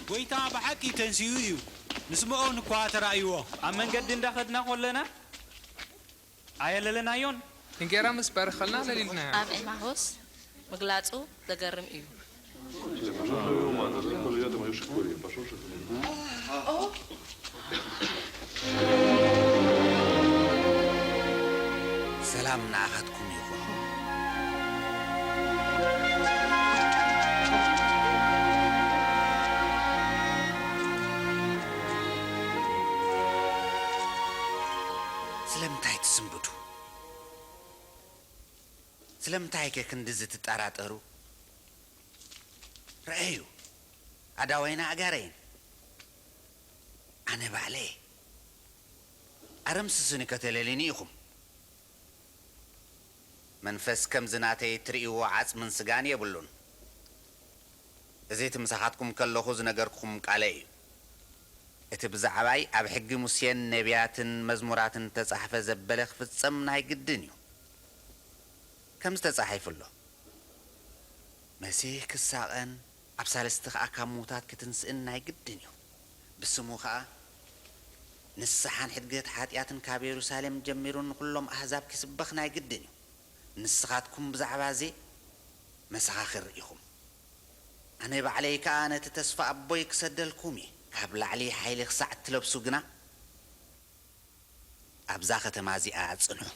ጐይታ ብሓቂ ተንሲኡ እዩ፣ ንስምዖን እኳ ተራእይዎ። ኣብ መንገዲ እንዳኸድና ኾለና ኣየለለናዮን። እንጌራ ምስ ባረኸልና ለሊልናዮ። ኣብ ኤማሁስ ምግላጹ ዘገርም እዩ። ሰላም ንኣኻትኩም ይኹን። ስለምንታይ ትስንብዱ? ስለምንታይከ ክንድዚ ትጠራጠሩ? ርኣዩ፣ ኣእዳወይን ኣእጋረይን፣ ኣነ ባዕለይ። ኣረ ምስስኒ ከተለልዩኒ ኢኹም። መንፈስ ከምዚ ናተይ እትርእይዎ ዓጽምን ስጋን የብሉን። እዚ እቲ ምሳኻትኩም ከለኹ ዝነገርኩኹም ቃለይ እዩ። እቲ ብዛዕባይ ኣብ ሕጊ ሙሴን ነብያትን መዝሙራትን እተጻሕፈ ዘበለ ክፍጸም ናይ ግድን እዩ። ከምዚ ተጻሒፉ ኣሎ፣ መሲህ ክሳቐን ኣብ ሳልስቲ ኸኣ ካብ ምዉታት ክትንስእን ናይ ግድን እዩ። ብስሙ ኸኣ ንስሓን ሕድገት ሓጢኣትን ካብ የሩሳሌም ጀሚሩ ንኹሎም ኣህዛብ ኪስበኽ ናይ ግድን እዩ። ንስኻትኩም ብዛዕባ እዚ መሰኻኽር ኢኹም። ኣነ ባዕለይ ከኣ ነቲ ተስፋ ኣቦይ ክሰደልኩም እየ። ካብ ላዕሊ ሓይሊ ክሳዕ እትለብሱ ግና ኣብዛ ኸተማ እዚኣ ጽንሑ።